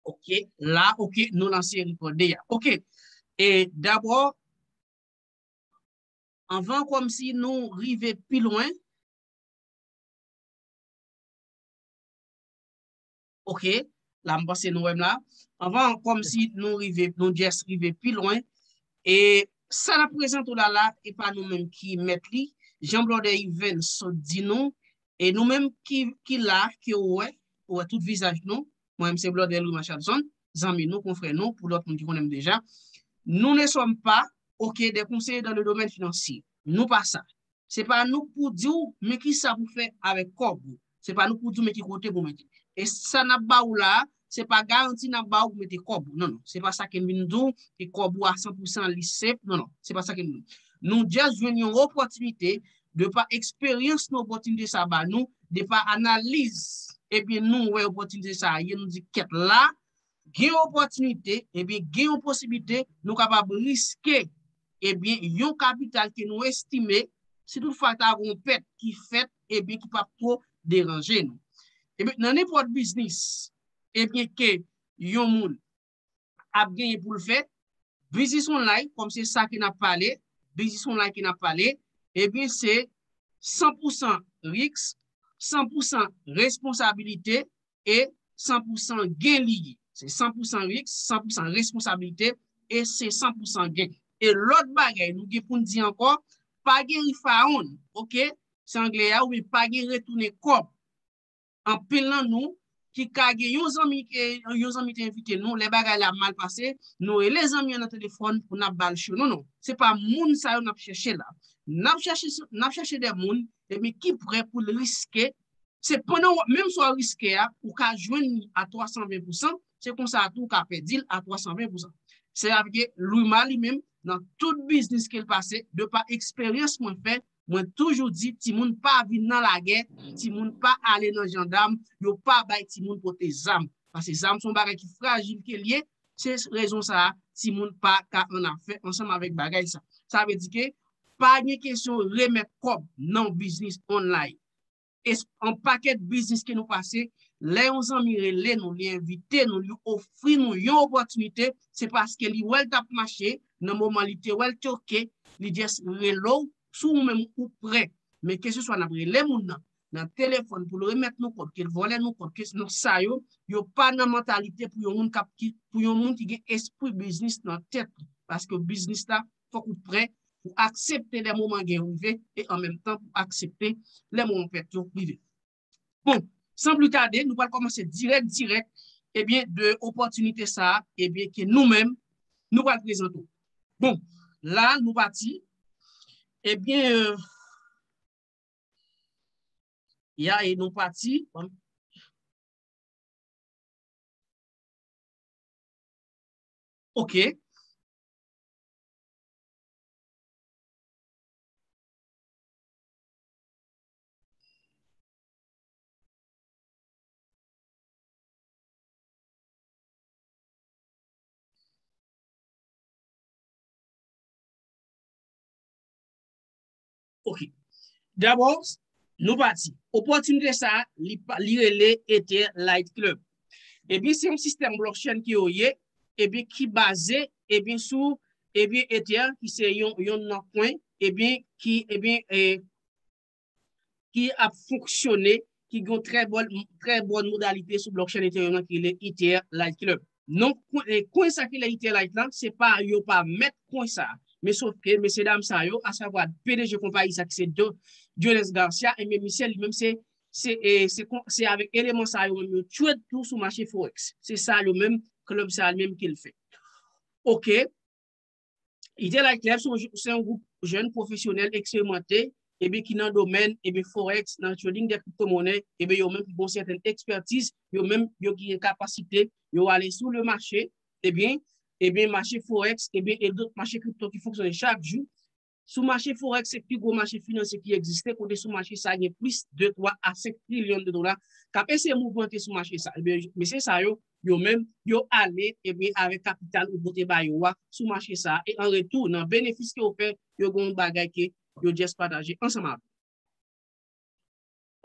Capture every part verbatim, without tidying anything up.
Ok, la, ok, nou lanse rekòde a. Ok, e dabò, anvan kòmsi nou rive pi lwen, ok, la m panse nou wè m la. Anvan kòmsi nou rive, nou just rive pi lwen, e sa n ap prezante w la la, e pa nou menm ki mèt li. Jan Blòdè Yven sot di nou, e nou menm ki, ki la, ke w wè, ou wè tout vizaj nou. Mwen menm se Blòdè Louis Marchalson, zanmi nou, konfrè nou, pou lòt moun ki konnen m deja. Nous ne sommes pas, ok, des conseillers dans le domaine financier. Nou pa sa. Se pa nou k pou di w, men ki sa pou fè avèk kòb ou. Se pa nou k pou di w, men ki kote pou mete. E sa n ap ba ou la, se pa garanti n ap ba ou pou mete kòb ou. Non, non. Se pa sa ke n vin di w, ke kòb ou a san pou san li safe. Non, non. Se pa sa ke n di w. Nou just jwenn yon opòtinite, de pa eksperyans nou opòtinite sa ba nou, de pa analiz, ebyen nou wè opòtinite sa ye, nou di kèt la, gen opòtinite, ebyen gen yon posiblite, nou kapab riske, ebyen yon kapital ke nou estime, si toutfwa ta gen yon pèt ki fèt, ebyen ki p ap twò deranje nou. Ebyen nan nenpòt biznis, ebyen ke yon moun ap genyen pou l fè, biznis online, kòm se sa ke n ap pale, biznis online ke n ap pale, ebyen se san pou san risk, san pou san responsabilite e san pou san gen li ye. Se san pou san risk, san pou san responsabilite e se san pou san gen. E lòt bagay nou gen pou n di ankò, pa gen refund, ok? Se anglè a, oubyen pa gen retounen kòb. Anpil nan nou ki ka gen yon zanmi ke yon zanmi te envite nou, lè bagay la mal pase, nou rele zanmi an nan telefòn pou n ap ba l cho. Non, non, se pa moun sa yo n ap chèche la. N ap chèche, n ap chèche de moun, ebyen ki prè pou l riske. Se pandan w, menm si w riske a, ou ka jwenn li a twa san ven pou san, se konsa tou ou ka pèdi l a twa san ven pou san. Se sa vle di Lwima li menm, nan tout biznis ke l pase, de pa eksperyans mwen fè, mwen toujou di, timoun pa vin nan lagè, timoun pa ale nan jandam, yo pa bay timoun pote zam. Paske zam se yon bagay ki frajil ke l ye, se rezon sa a, timoun pa ka an afè ansanm avèk bagay sa. Sa vle di ke pa gen kesyon remèt kòb nan biznis online. Es-, yon pakèt biznis ke nou pase, lè yon zanmi rele nou, li envite nou, li ofri nou yon opòtinite, se paske li wè l t ap mache, nan moman li te wè l te ok, li just rele w, si w menm ou prè. Men keseswa n ap rele moun nan, nan telefòn pou l remèt nou kòb, ke l vòlè nou kòb, ke non sa yo, yo pa nan mantalite pou yon moun k ap, ki, pou yon moun ki gen espri biznis nan tèt li. Paske biznis la, fòk ou prè pou aksepte lè moman gen rive e an menm tan pou aksepte lè moman pèt yo rive. Bon, san pli tade, nou pral kòmanse dirèk, dirèk, ebyen, de opòtinite sa a, ebyen, ke nou menm, nou pral prezante w. Bon, la, nou pati. Ebyen, euh, ya, e nou pati. Bon. Ok. Ok. Dabò, nou pati. Opòtinite sa a, li, pa- li rele Ether Light Club. Ebyen, se yon sistèm blockchain ki yo ye, ebyen, ki baze, ebyen, sou, ebyen, Ether, ki se yon, yon nan kwen, ebyen, ki, ebyen, eh, ki ap fonksyone, ki gen yon trè bòn, trè bòn modalite sou blockchain Ethereum nan ki rele Ether Light Club. Non, kwen, eh, kwen sa ki rele Ether Light lan, se pa yo pa mèt kwen sa. Men sof ke mesye dam sa yo, asavwa P D G konpayi sa ki se Do-, Dionès Garcia, e men misye li menm se, se, eh, se kon-, se avèk eleman sa yo menm yo trade tou sou mache forex. Se sa yo menm, klèb sa yo menm ke l fè. Ok. Ether Light Club se yon, se yon gwoup jèn pwofesyonèl eksperimante, ebyen, ki nan domèn, ebyen, forex, nan trading de kriptomonè, ebyen, yo menm ki gen sèten ekspertiz, yo menm, yo ki gen kapasite, yo ale sou le mache, ebyen, ebyen, mache forex, ebyen, e dòt mache kripto ki fonksyone chak jou. Sou mache forex, se pi gwo mache finansye ki egziste, kote sou mache sa gen plis de twa a senk trilyon de dola k ap eseye mouvmante sou mache sa. Ebyen, mesye sa yo, yo menm, yo ale, ebyen, avèk kapital ou pote ba yo a sou mache sa a. E an retou, nan benefis ke yo fè, yo gen yon bagay ke yo just pataje ansanm avè w.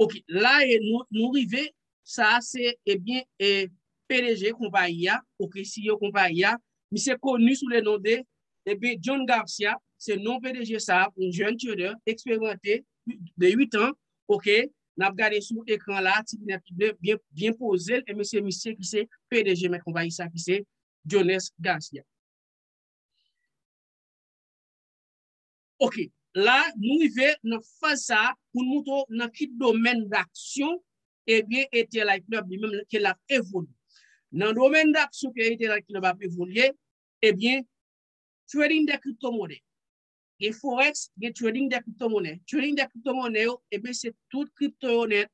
Ok, la e nou, nou rive, sa a se, ebyen, e, P D G konpayi a, oke, C E O konpayi a, misye koni sou le non de, ebyen, John Garcia, se non P D G sa, yon jèn trader, eksperimante, de uit an, oke, n ap gade sou ekran la, ti linèt byen, byen, byen poze, ebyen, se misye ki se P D G mèt konpayi sa, ki se Jones Garcia. Oke, la, nou rive nan faz sa a pou n montre w nan ki domèn daksyon, ebyen, Ether Light Club li menm ke l ap evolye. Nan domèn daksyon ke Ether Light Club ap evolye, ebyen, trading de kriptomonè. Gen forex, gen trading de kriptomonè. Trading de kriptomonè yo, ebyen, se tout kripto yo nèt,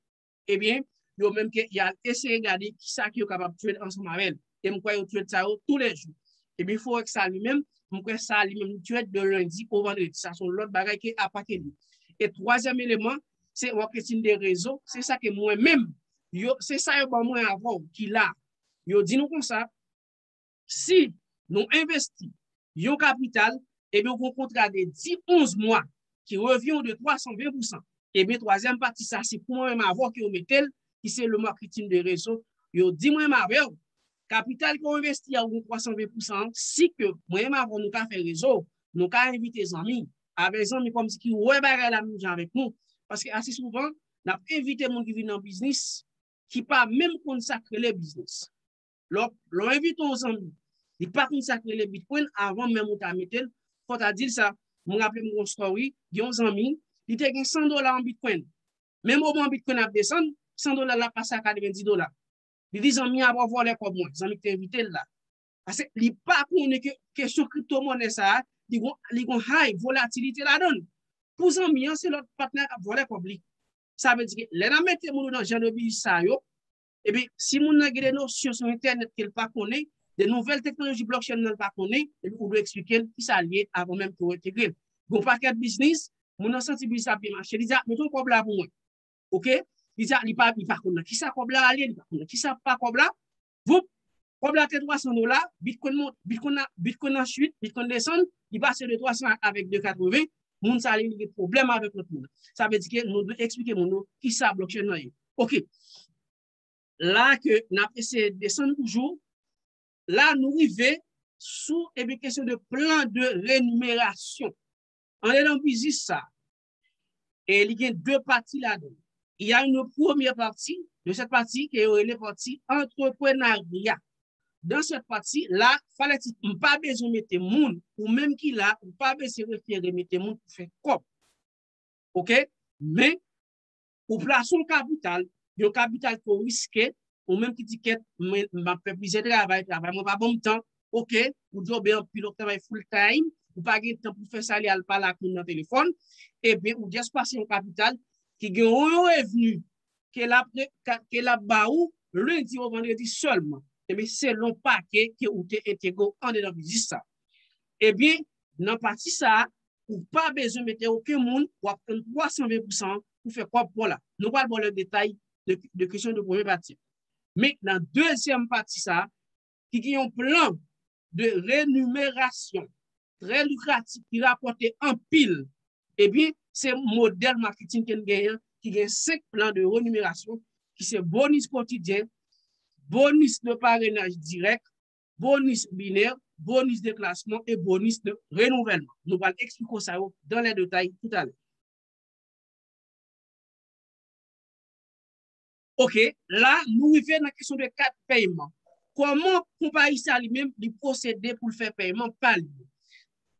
ebyen, yo menm ke y al eseye gade kisa ke yo kapab trade ansanm avè l. E m kwè yo trade sa yo toulejou. Ebyen, forex sa li menm, m kwè sa li menm li trade de lendi o vandredi. Sa se yon lòt bagay ke apa ke li. E twazyèm eleman, se marketing de rezo. Se sa ke mwen menm, yo, se sa yo ban mwen avè w ki la. Yo di nou konsa, si nou envesti yon kapital, ebyen, ou gen yon kontra de dis, onz mwa ki revyen w de twa san ven pou san. Ebyen, twazyèm pati sa, se pou mwen menm avè w ke yo mete l, ki se le marketing de rezo. Yo di mwen menm avè w, kapital ke w envesti a, ou gen twa san ven pou san an, si ke mwen menm avè w nou ka fè rezo, nou ka envite zanmi, avè zanmi kòmsi ki wè bagay la menm jan avèk nou. Paske ase souvan, n ap envite moun ki vin nan biznis, ki pa menm konn sa k rele biznis. Lè w, lè w envite yon zanmi, li pa konn sa k rele Bitcoin, avan menm ou ta mete l, fò w ta di l sa. Mwen raple m yon story, gen yon zanmi, li te gen san dola an Bitcoin. Men moman Bitcoin ap desann, san dola la pase a katrevenndis dola. Li di zanmi an ap vòlè kòb mwen, zanmi ki te envite l la. Paske li pa konnen ke kesyon kriptomonè sa a, li gon, li gon high volatilite ladan l. Pou zanmi an, se lòt patnè ap vòlè kòb li. Sa vle di ke lè n ap mete moun yo nan jan de biznis sa yo, epi si moun nan gen de nosyon sou entènèt ke l pa konnen, de nouvèl teknoloji blockchain nan l pa konnen, epi ou dwe eksplike l kisa l ye avan menm ke w entegre l. Gon pakèt biznis, moun nan santi biznis la ap byen mache, li di, "A, mete yon kòb la pou mwen." Oke? Li di, a, li pa, li pa konn nan kisa kòb la ale, li pa konn nan kisa pa kòb la. Voup, kòb la te twa san dola, Bitcoin mont, Bitcoin nan, Bitcoin nan chute, Bitcoin desann, li pase de twa san avèk de katreven, moun sa li, li gen pwoblèm avèk lòt moun. Sa vle di ke nou dwe eksplike moun yo kisa blockchain nan ye. Oke. La ke n ap eseye desann toujou, la nou rive sou, ebyen, kesyon de plan de rémunération. Andedan biznis sa, e li gen de pati ladan. Il y a une première partie, de cette partie ke yo rele pati antreprenarya. Dans cette partie la, fallait m pa bezwen mete moun, ou menm ki la, ou pa bezwen refere mete moun pou fè kòb. Oke? Men, ou plase yon kapital, yon kapital ke w riske, ou menm ki di kèt, mwen, m ap fè plizyè travay, travay mwen pa ban m tan, oke, ou djobe anpil, w ap travay full time, ou pa gen tan pou fè sa, li al pale ak moun nan telefòn, ebyen, ou just pase yon kapital ki gen yon revni ke l ap, ke l ap ba ou lendi o vandredi sèlman. Ebyen, selon pake ke ou te entegre w andedan biznis sa. Ebyen, nan pati sa a, ou pa bezwen mete okenn moun, w ap tann twa san ven pou san pou fè kòb pa w la. Nou pral ba w lè detay de, de kesyon de premye pati. Men nan dezyèm pati sa a, ki gen yon plan de rémunération trè likratif, ki rapòte anpil, ebyen, se modèl maketing ke n genyen, ki gen senk plan de rémunération, ki se bonis kotidyen, bonis de parrainage direct, bonis binè, bonis de klasman e bonis de renouvèlman. Nou pral eksplike w sa yo dans les détails tout à l'heure. Oke, la, nou rive nan kesyon de kat pèyman. Kòman konpayi sa li menm, li pwosede pou l fè pèyman pa li?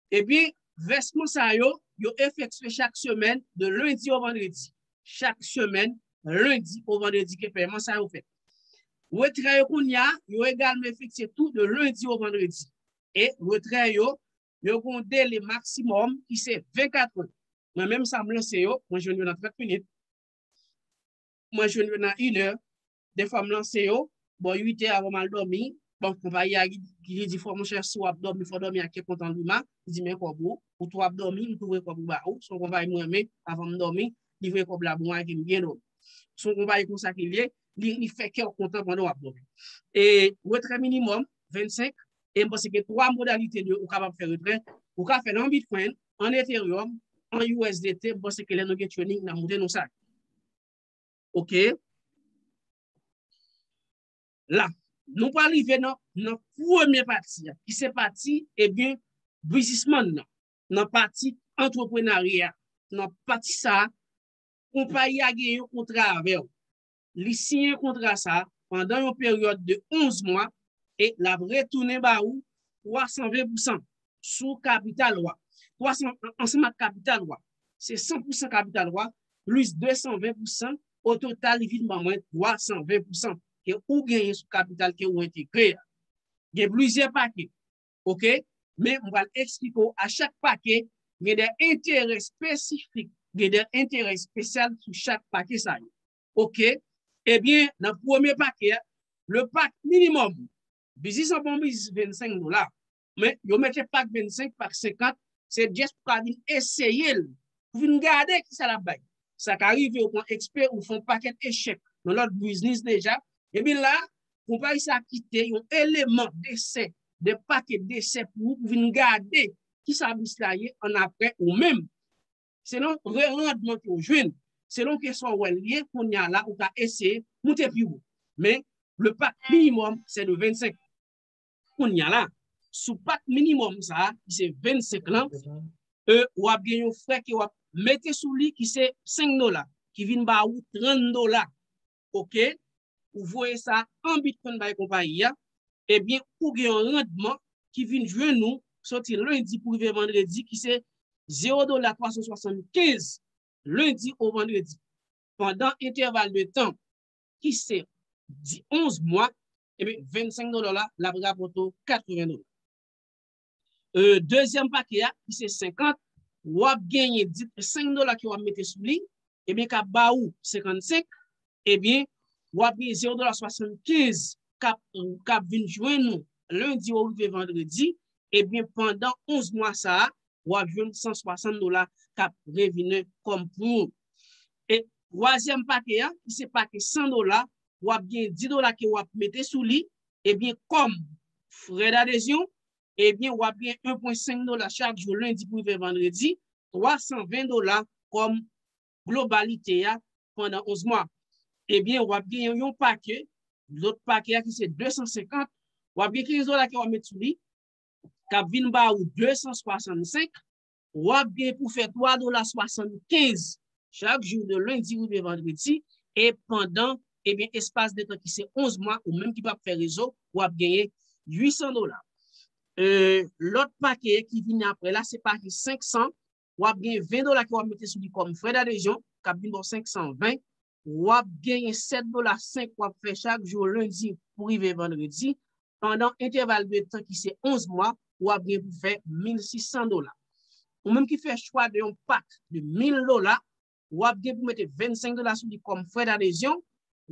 Ebyen, vèsman sa yo, yo efektye chak semèn, de lendi o vandredi. Chak semèn, lendi o vandredi ke pèyman sa yo fèt. Retrè yo kounye a, yo egalman efektye tou de lendi o vandredi. E retrè yo, yo gen yon dele maksimòm ki se vennkat è. Mwen menm sa m lanse yo, mwen jwenn yo nan trant minit. Mwen jwenn yo nan inè. Defwa m lanse yo, bò uit è avan m al dòmi. Bon, konpayi a ki, ki di fò monchè, si w ap dòmi, fò w dòmi ak kè kontan lima. Li di men kòb ou, ou tou ap dòmi, m tou voye kòb ou ba ou. Se yon konpayi m renmen, avan m dòmi, li voye kòb la pou mwen, ke m byen dòmi. Se yon konpayi konsa ke l ye, li, li fè kè w kontan pandan w ap dòmi. E retrè minimòm, vennsenk, e m panse gen twa modalite de ou kapab fè retrè. Ou ka fè l an Bitcoin, an Ethereum, an U S D T, m panse ke lè nou gen training, n a montre nou sa. Oke. La, Nou pral rive nan, nan premye pati a, ki se pati, ebyen, biznismann nan, nan pati antreprenarya. Nan pati sa a, konpayi a gen yon kontra avè w. Li siyen kontra sa a pandan yon peryòd de onz mwa e l ap retounen ba ou twa san ven pousan sou kapital ou a. Twa san ansanm ak kapital ou a. Se san pousan kapital ou a, plis de san ven pousan, o total, li vin ban mwen twa san ven pousan ke ou genyen sou kapital ke ou entegre a. Gen plizyè pake, oke? Men m pral eksplike w a chak pake, gen de enterè espesifik, gen de enterè espesyal sou chak pake sa yo. Oke? Ebyen, nan premye pake a, le pack minimum, biznis an bon biznis vennsenk dola. Men, yo mete pak vennsenk, pak senkant, se just pou ka vin eseye l, pou vin gade kisa l ap bay. Sa ka rive ou pran ekspe, ou fè yon pakèt echèk nan lòt biznis deja. Ebyen la, konpayi sa kite yon eleman desè, de pakèt desè pou ou, pou vin gade kisa biznis la ye annapre ou menm. Selon re-, randman ke w jwenn, selon ke sa w wè l ye, kounye a la, ou ka eseye moute pi wo. Men, le pack minimum, se de vennsenk. Kounye a la, sou pak minimòm sa a, ki se vennsenk lan, e, w ap gen yon frè ke w ap mete sou li, ki se senk dola, ki vin ba ou trant dola. Oke? Ou voye sa an Bitcoin bay konpayi a, ebyen, ou gen yon randman ki vin jwenn ou soti lendi pou rive vandredi, ki se zewo dola twa san swasannkenz, lendi o vandredi. Pandan entèval de tan ki se di, onz mwa, ebyen, vennsenk dola la, l ap rapòte w katreven dola. E, dezyèm pake a, ki se senkant, w ap genyen di, senk dola ke w ap mete sou li, ebyen, k ap ba ou senkannsenk, ebyen, w ap gen zewo dola swasannkenz k ap, k ap vin jwenn ou lendi ou rive vandredi, ebyen, pandan onz mwa sa a, w ap jwenn san swasant dola k ap revini kòm pou ou. E twazyèm pake a, ki se pake san dola, w ap gen dis dola ke w ap mete sou li, ebyen, kòm frè dadezyon, ebyen, w ap gen en pwen senk dola chak jou, lendi pou rive vandredi, twa san ven dola kòm globalite a pandan onz mwa. Ebyen, w ap gen yon pake, lòt pake a ki se de san senkant, w ap gen kenz dola ke w ap met sou li, k ap vin ba ou de san swasannsenk, w ap gen pou fè twa dola swasannkenz chak jou de lendi rive vandredi, e pandan, ebyen, espas de tan ki se onz mwa, ou menm ki p ap fè rezo, w ap genyen uit san dola. E, lòt pake ki vini apre la, se pake senk san, w ap gen ven dola ke w ap mete sou li kòm frè dadezyon, k ap vin ba w senk san ven, w ap genyen sèt dola senk w ap fè chak jou lendi pou rive vandredi, pandan entèval de tan ki se onz mwa, w ap gen pou fè mil sis san dola. Ou menm ki fè chwa de yon pak de mil dola, w ap gen pou mete vennsenk dola sou li kòm frè dadezyon,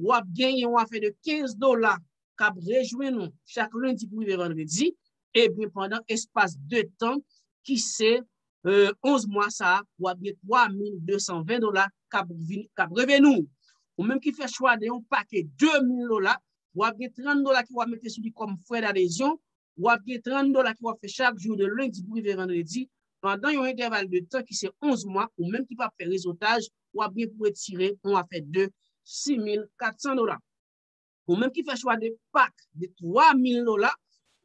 w ap genyen yon afè de kenz dola k ap rejwenn ou chak lendi pou rive vandredi, ebyen, pandan espas de tan ki se, e, onz mwa sa a, w ap gen twa mil de san ven dola k ap vin, k ap reveni w. Ou menm ki fè chwa de yon pake de mil dola, w ap gen trant dola ke w ap mete sou li kòm frè dadezyon, w ap gen trant dola ke w ap fè chak jou de lendi pou rive vandredi, pandan yon entèval de tan ki se onz mwa, ou menm ki p ap fè rezotaj, w ap gen pou retire yon afè de sis mil kat san dola. Ou menm ki fè chwa de pak de twa mil dola,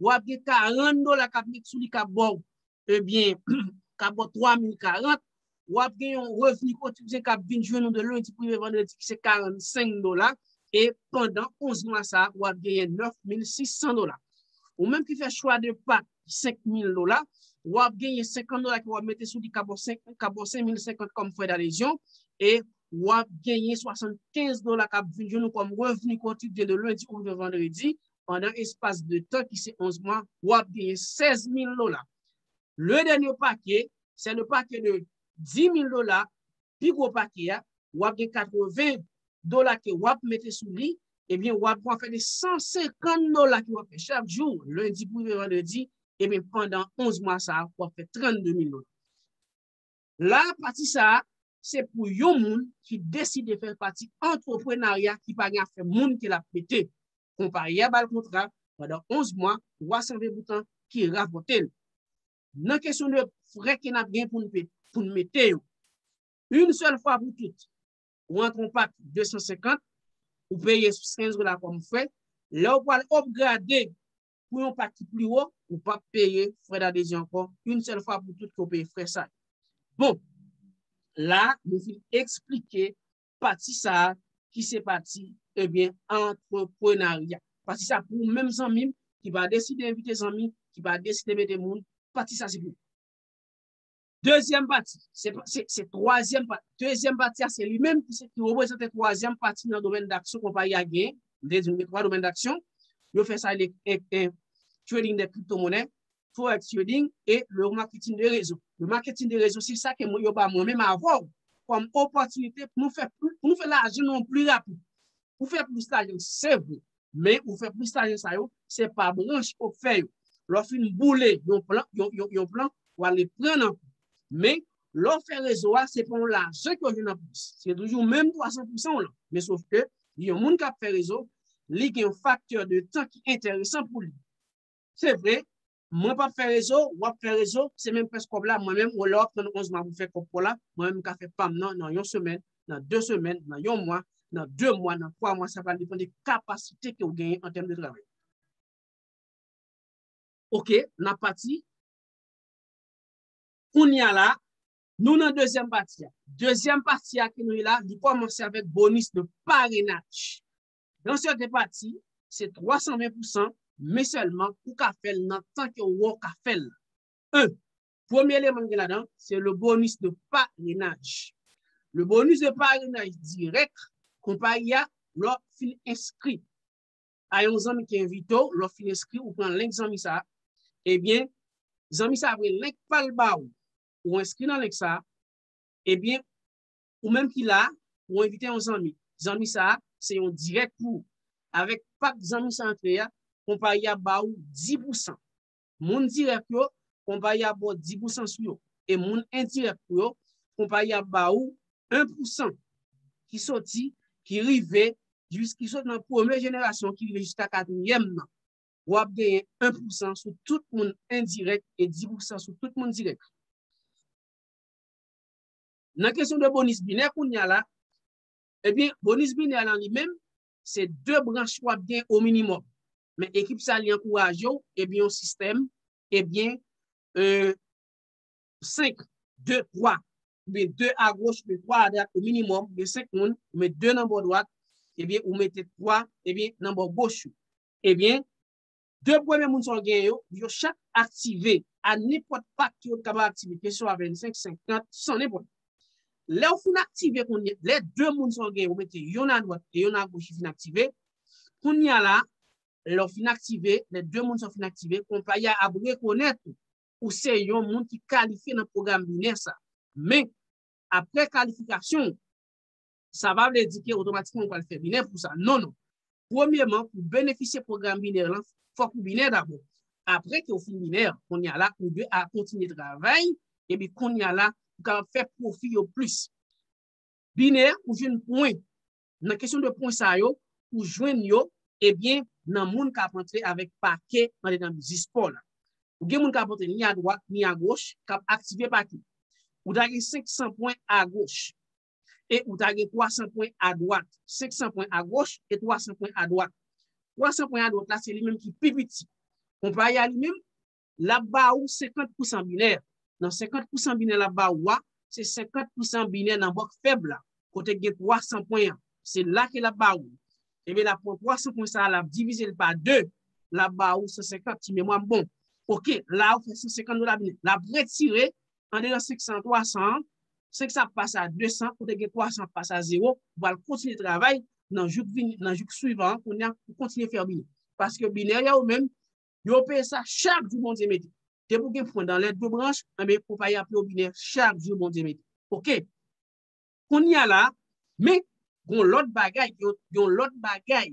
w ap gen karant dola k ap met sou li k ap ba w, ebyen, k ap ba w twa mil karant, w ap gen yon revni kotidyen k ap vin jwenn ou de lendi pou rive vandredi ki se karannsenk dola, e pandan onz mwa sa a, w ap genyen nèf mil sis san dola. Ou menm ki fè chwa de pak senk mil dola, w ap genyen senkant dola ke w ap mete sou li k ap ba w senk, k ap ba w senk mil senkant kòm frè dadezyon, e w ap genyen swasannkenz dola k ap vin jwenn ou kòm revni kotidyen de lendi pou rive vandredi, pandan espas de tan ki se onz mwa, w ap genyen sèz mil dola. Le dènye pake, se le pake de dis mil dola, pi gwo pake a, w ap gen katreven dola ke w ap mete sou li, ebyen, w ap gen afè de san senkant dola ke w ap fè chak jou, lendi pou rive vandredi, ebyen, pandan onz mwa sa a, w ap fè trannde mil dola. La, pati sa a, se pou yon moun ki deside fè pati antreprenarya ki pa gen afè moun ke l ap mete. Konpayi a ba l kontra pandan onz mwa, twa san ven pousan ki rapòte l. Nan kesyon de frè ke n ap gen pou n pe-, pou n mete yo, yon sèl fwa pou tout, ou antre yon pak de san senkant, ou peye kenz dola kòm frè, Lè w pral upgrade pou yon pak ki pli wo, ou p ap peye frè dadezyon ankò, yon sèl fwa pou tout ke w peye frè sa. Bon, la, nou fin eksplike pati sa a ki se pati, ebyen, antreprenarya. Pati sa pou ou menm zanmi m ki pa deside envite zanmi, ki pa deside mete moun, pati sa se pou ou. Dezyèm pati, se, se, se twazyèm pati. Dezyèm pati a, se li menm ki se, ki reprezante twazyèm pati nan domèn daksyon konpayi a genyen. M te di nou gen twa domèn daksyon. Yo fè sa le, e, e, trading de kriptomonè, forex trading e le marketing de réseau. Le marketing de réseau, se sa ke mwen, yo ba mwen menm avè w kòm opòtinite pou nou fè pli, pou nou fè lajan nou pli rapid. Ou fè plis lajan, se vre. Men ou fè plis lajan sa yo, se pa branch ou fè yo. Lè w fin boule yon plan, yon, yon, yon plan, w ale pran nan kou. Men lè w fè rezo a, se pa yon lajan ke w jwenn anplis. Se toujou menm twa san pou san w lan. Men sof ke yon moun k ap fè rezo, li gen yon faktè de tan ki enteresan pou li. Se vre, mwen p ap fè rezo, w ap fè rezo, se menm près kòb la, mwen menm, lè w ap tann onz mwa pou fè kòb pa w la, mwen menm m ka fè pa m nan, nan yon semèn, nan de semèn, nan yon mwa, nan de mwa, nan twa mwa, sa pral depann de kapasite ke w genyen an tèm de travay. Oke, n ap pati. Kounye a la, nou nan dezyèm pati a. Dezyèm pati a ke nou ye la, li kòmanse avèk bonis de parenaj. Nan sèten pati, se twa san ven pou san, men sèlman ou ka fè l nan tan ke w wè w ka fè l. En, premye eleman ki gen ladan, se le bonus de parrainage. Le bonus de parrainage dirèk, konpayi a, lè w fin enskri a yon zanmi ki envite w, lè w fin enskri, ou pran link zanmi sa a, ebyen, zanmi sa a voye link pa l ba ou, ou enskri nan link sa a, ebyen, ou menm ki la, ou envite yon zanmi. Zanmi sa a, se yon dirèk pou ou. Avèk pak zanmi sa a antre a, konpayi a ba ou dis pou san. Moun dirèk yo, konpayi a ba w dis pou san sou yo. E moun endirèk pou yo, konpayi a ba ou en pou san ki soti, ki rive, jis, ki soti nan premye jenerasyon, ki rive jiska katriyèm nan. W ap genyen en pou san sou tout moun endirèk e dis pou san sou tout moun dirèk. Nan kesyon de bonis binè kounye a la, ebyen, bonis binè lan li menm, se de branch w ap gen o minimòm. Men ekip sa li ankouraje w, ebyen, yon sistèm, ebyen, e, senk, de, twa, oubyen de agoch, oubyen twa adwat o minimòm, oubyen senk moun, ou met de nan bò dwat, ebyen, ou mete twa, ebyen, nan bò goch yo. Ebyen, de premye moun sa w genyen yo, yo chak aktive a nenpòt pak ke yo kapab aktive, keseswa vennsenk, senkant, san, nenpòt. Lè w fin aktive kounye, lè de moun sa w genyen, ou mete yonn adwat e yonn agoch, yo fin aktive, kounye a la, lè w fin aktive, lè de moun sa w fin aktive, konpayi a ap rekonèt ou, ou se yon moun ki kalifye nan pwogram binè sa. Men, apre kalifikasyon w, sa pa vle di ke otomatikman ou pral fè binè pou sa. Non, non. Premyeman, pou benefisye pwogram binè lan, fòk ou binè dabò. Apre ke w fin binè, kounye a la, ou dwe a kontinye travay, epi kounye a la, ou kapab fè pwofi yo plis. Binè, ou jwenn pwen. Nan kesyon de pwen sa yo, ou jwenn yo, ebyen, nan moun k ap antre avèk pake antre nan biznis pa w la. Ou gen moun k ap antre ni adwat, ni agoch, k ap aktive pake. Ou ta gen senk san pwen agoch. E ou ta gen twa san pwen adwat. Senk san pwen agoch e twa san pwen adwat. Twa san pwen adwat la, se li menm ki pi piti. Konpayi a li menm, l ap ba ou senkant pou san binè. Nan senkant pou san binè l ap ba ou a, se senkant pou san binè nan bò k fèb la, kote k gen twa san pwen an. Se la ke l ap ba ou. Ebyen, l ap pran twa san pwen sa a, l ap divize l pa de, l ap ba ou san senkant, si memwa m bon. Oke, la ou fè san senkant dola binè. L ap retire andedan senk san, twa san an, senk san ap pase a de san, kote gen twa san ap pase a zewo, ou pral kontinye travay nan jou k vini, nan jou k swivan an, kounye a, pou kontinye fè binè. Paske binè yo menm, yo peye sa chak jou Bondye mete. Depi w gen pwen dan lè de branch, enben, konpayi a peye w binè chak jou Bondye mete. Oke? Kounye a la, men, gen yon lòt bagay, gen yon, gen yon lòt bagay,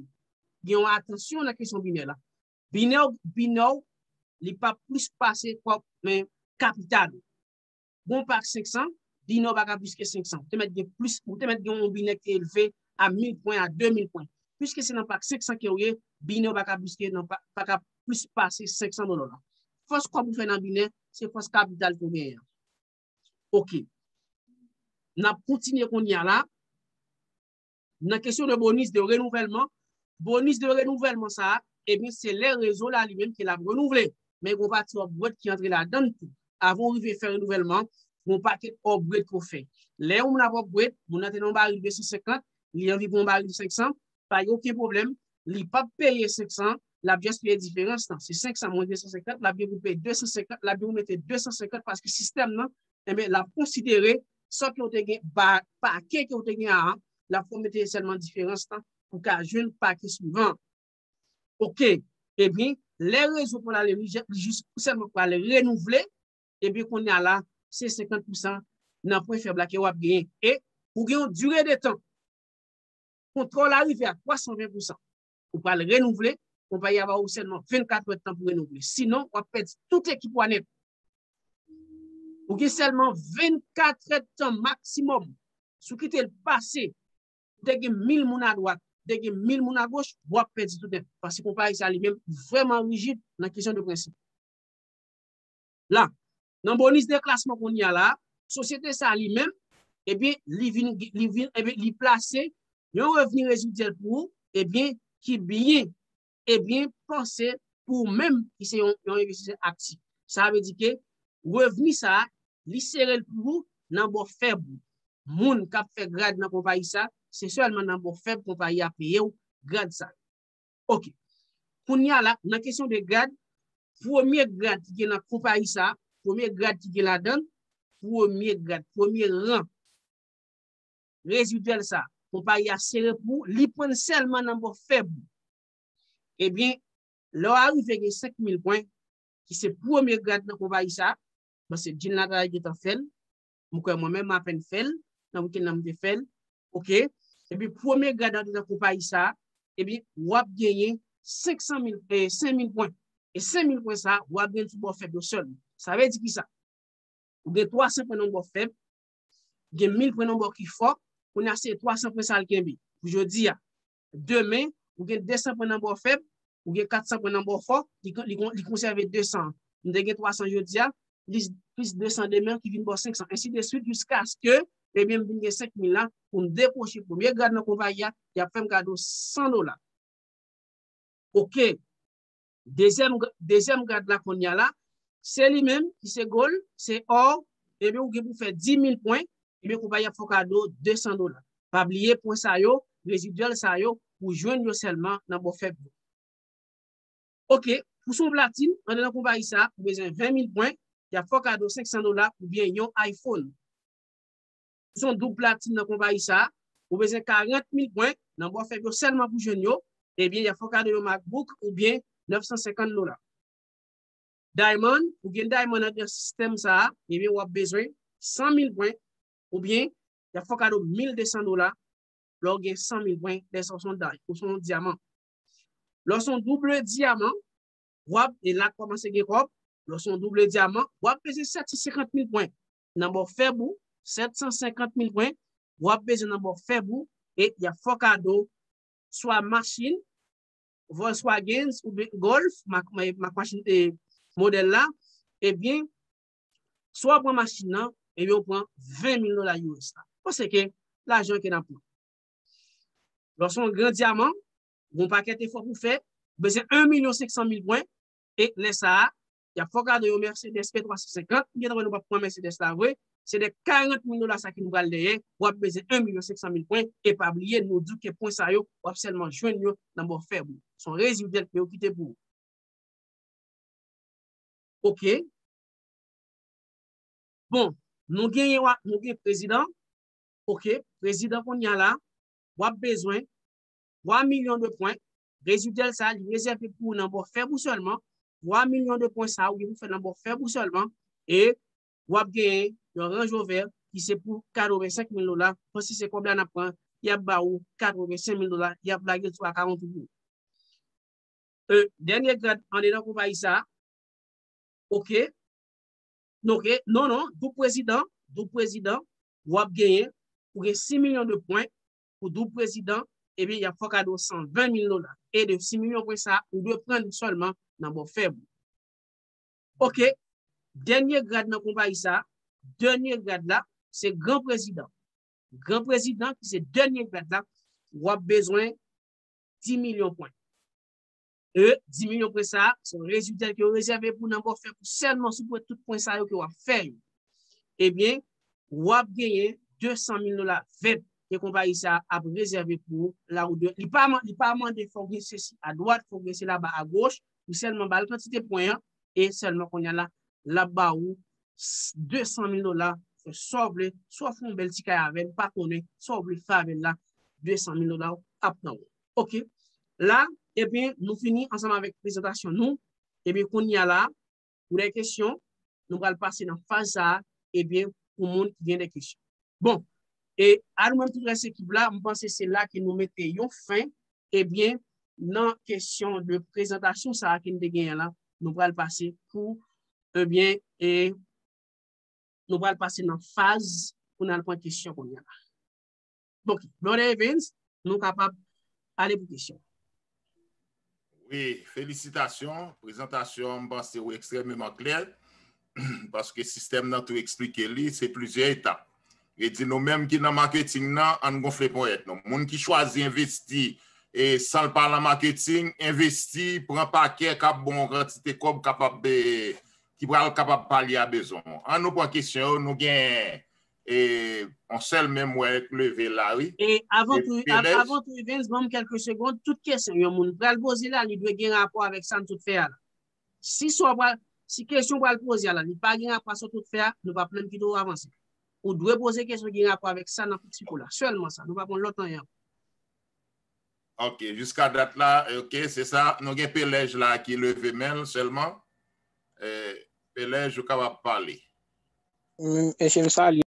gen yon atansyon nan kesyon binè la. Binè w, binè w, li p ap plis pase kòb, men, kapital ou. Bon, pak senk san, binè w pa ka plis ke senk san. Ou te mèt gen plis, ou te mèt gen yon binè ki te elve a mil pwen, a de mil pwen. Piske se nan pak senk san ke w ye, binè w pa ka plis ke nan pa, pa ka plis pase senk san dola la. Fòs kòb ou fè nan binè, se fòs kapital ke w genyen an. Oke. N ap kontinye kounye a la. Nan kesyon de bonis de renouvèlman, Bonis de renouvèlman sa a, ebyen, se lè rezo la li menm ke l ap renouvle. Men gen yon pati upgrade ki antre ladan l tou. Avan w rive fè renouvèlman, gen yon pakèt upgrade ke w fè. Lè yon moun ap upgrade, moun nan te nan yon baril de san senkant, li anvi pran yon baril senk san, pa gen okenn pwoblèm, li p ap peye senk san, l ap just peye diferans lan. Se senk san mwens de san senkant, l ap gen pou peye de san senkant, l ap gen pou mete de san senkant paske sistèm nan, enben, l ap konsidere sa ke w te gen, pa, pake ke w te gen a, l ap fè w mete sèlman diferans lan pou w ka jwenn pake swivan. Oke, ebyen, lè rezo pral ale, li jis sèlman pral renouvle, ebyen, kounye a la, se senkant pousan nan pwen fèb la ke w ap genyen. E ou gen yon dire de tan. Kontra w la rive a twa san ven pousan. Ou pral renouvle, konpayi a ba ou sèlman vennkat è tan pou renouvle. Sinon, w ap pèdi tout ekip ou a nèt. Ou gen sèlman vennkat è tan maksimòm. Si w kite l pase, ou te gen mil moun adwat, ou te gen mil moun agoch, w ap pèdi tout nèt. Paske konpayi sa li menm vrèman rijid nan kesyon de prensip. La, nan bonis de klasman kounye a la, sosyete sa li menm, ebyen, li vin, li vin, ebyen, li plase yon revni rezidyèl pou ou, ebyen, ki byen, ebyen, panse pou ou menm ki se yon, yon envestisè aktif. Sa vle di ke revni sa a, li sere l pou ou nan bò fèb ou. Moun k ap fè grad nan konpayi sa, se sèlman nan bò fèb konpayi a peye w grad sa. Oke. Kounye a la, nan kesyon de grad, premye grad ki gen nan konpayi sa, premye grad ki gen ladan l, premye grad, premye ran rezidyèl sa, konpayi a sere pou ou, li pran l sèlman nan bò fèb ou. Ebyen, lè w arive gen senk mil pwen, ki se premye grad nan konpayi sa, paske Jean Lataraille gentan fè l, m kwè mwen menm m apèn fè l, nan wikenn nan m te fè l, oke? Epi premye grad nan konpayi sa, ebyen, w ap genyen senk san mil, eh, senk mil pwen. E senk mil pwen sa, w ap genyen sou bò fèb yo sèlman. Sa vle di ki sa? Ou gen twa san pwen nan bò fèb, gen mil pwen nan bò ki fò, kounye a se twa san pwen sa l kenbe. Pou jodi a, demen, ou gen de san pwen nan bò fèb, ou gen kat san pwen nan bò fò, li, li, li konsève de san. M te gen twa san jodi a, plis, plis de san demen ki vin bò senk san, ensi de swit, jiskaske, ebyen, m vin gen senk mil la, pou m dekwoche premye grad nan konpayi a, y ap fè m kado san dola. Oke. Dezyèm, dezyèm grad la kounye a la, se li menm ki se gold, se or, ebyen ou gen pou fè dis mil pwen, ebyen konpayi ap fè w kado de san dola. Pa bliye pwen sa yo, rezidyèl sa yo, pou jwenn yo sèlman nan bò fèb yo. Oke, pou se yon platin, anndan nan konpayi sa, ou bezwen ven mil pwen, y ap fè w kado senk san dola oubyen yon iPhone. Pou se yon doub platin nan konpayi sa, ou bezwen karant mil pwen nan bò fèb yo sèlman pou jwenn yo, ebyen, y ap fè w kado yon MacBook oubyen nèf san senkant dola. Diamond, ou gen Diamond anndan sistèm sa a, ebyen, w ap bezwen san mil pwen, oubyen, y ap fè w kado mil de san dola, lè w gen san mil pwen, lè sa w se yon day, ou se yon dyaman. Lè w se yon double dyaman, w ap, e la kòmanse gen kòb, lè w se yon double dyaman, w ap bezwen sèt san senkant mil pwen. Nan bò fèb ou, sèt san senkant mil pwen, w ap bezwen nan bò fèb ou, e y ap fè w kado swa machin, Volkswagen oubyen Golf, mak, mak, mak machin, e, modèl la, ebyen, swa w pran machin nan, ebyen, w pran ven mil dola U S la. Paske lajan ke n ap pran. Lè w se yon gran dyaman, gon pakèt efò pou fè, bezwen en milyon senk san mil pwen, e lè sa a, y ap fè w kado yon Mercedes P twa san senkant, m gentan wè nou p ap pran Mercedes la vre, se de karant mil dola sa ki nou pral dèyè, w ap bezwen en milyon senk san mil pwen, e pa bliye, nou di w ke pwen sa yo, w ap sèlman jwenn yo nan bò fèb ou. Se yon rezidyèl ke yo kite pou ou. Oke. Bon, nou genyen wa, nou gen prezidan. Oke, prezidan kounye a la, w ap bezwen twa milyon de pwen. Rezidyèl sa, li rezève pou ou nan bò fèb ou sèlman. Twa milyon de pwen sa, ou gen pou fè nan bò fèb ou sèlman. E w ap genyen yon Range Rover ki se pou katrevensenk mil dola. Panse se kòb la n ap pran, y ap ba ou katrevensenk mil dola, y ap lage l sou akawont ou pou ou. E, dènye grad andedan konpayi sa, oke. Non, oke. Non, non, doub prezidan, doub prezidan, w ap genyen, ou gen sis milyon de pwen pou doub prezidan, ebyen, y ap fè w kado san ven mil dola. E de sis milyon pwen sa, ou dwe pran sèlman nan bò fèb ou. Oke, dènye grad nan konpayi sa, dènye grad la, se gran prezidan. Gran prezidan, ki se dènye grad la, w ap bezwen dis milyon pwen. E dis milyon pwen sa a, se yon rezilta ke yo rezève pou nan bò fè pou sèlman sou pwen, tout pwen sa yo ke w ap fè yo. Ebyen, w ap genyen de san mil dola vèt ke konpayi sa a ap rezève pou ou la ou dwe. Li pa, li pa mande fò w gen sesi adwat, fò w gen sela ba agoch, ou sèlman ba l kantite pwen an, e sèlman kounye a la, l ap ba ou de san mil dola, fè sa w vle, swa w fè yon bèl ti kay avè l, pa konnen, sa w vle fè avè l la, de san mil dola ap nan ou. Ok. La, ebyen, nou fini ansanm avèk prezantasyon nou. Ebyen, kounye a la, pou de kesyon, nou pral pase nan faz sa a, ebyen, pou moun ki gen de kesyon. Bon, e a nou menm tout rès ekip la, m panse se la ke nou mete yon fen, ebyen, nan kesyon de prezantasyon sa a ke n te genyen la, nou pral pase pou, ebyen, e nou pral pase nan faz pou n al pran kesyon kounye a la. Ok, Brother Evans, nou kapab ale pou kesyon. Wi, felisitasyon. Prezantasyon, m panse ou ekstrèmeman klè, paske sistèm nan tou eksplike li, se plizyè etap. E di nou menm ki nan maketing nan, ann gonfle ponyèt nou. Moun ki chwazi envesti e san l pa nan maketing, envesti, pran pakè k ap ba w yon kantite kòb kapab e, ki pral kapab palye a bezwen w. Ann nou pran kesyon yo, nou gen e, yon sèl men m wè k leve la, wi. E avan tou, avan tou, Evans, ban m kèlke segond, tout kesyon yon moun pral poze la, li dwe gen rapò avèk sa n sot fè a la. Si sa w pral, si kesyon w pral poze a la, li pa gen rapò ak sa w sot fè a, nou p ap menm kite w avanse. Ou dwe poze kesyon ki gen rapò avèk sa n ap eksplike w la. Sèlman sa, nou p ap yon lòt anyen ankò. Ok, jiska dat la, ok, se sa. Nou gen Pelèj la ki leve men l sèlman. E, Pelèj, ou kapab pale. Mesye, m salye.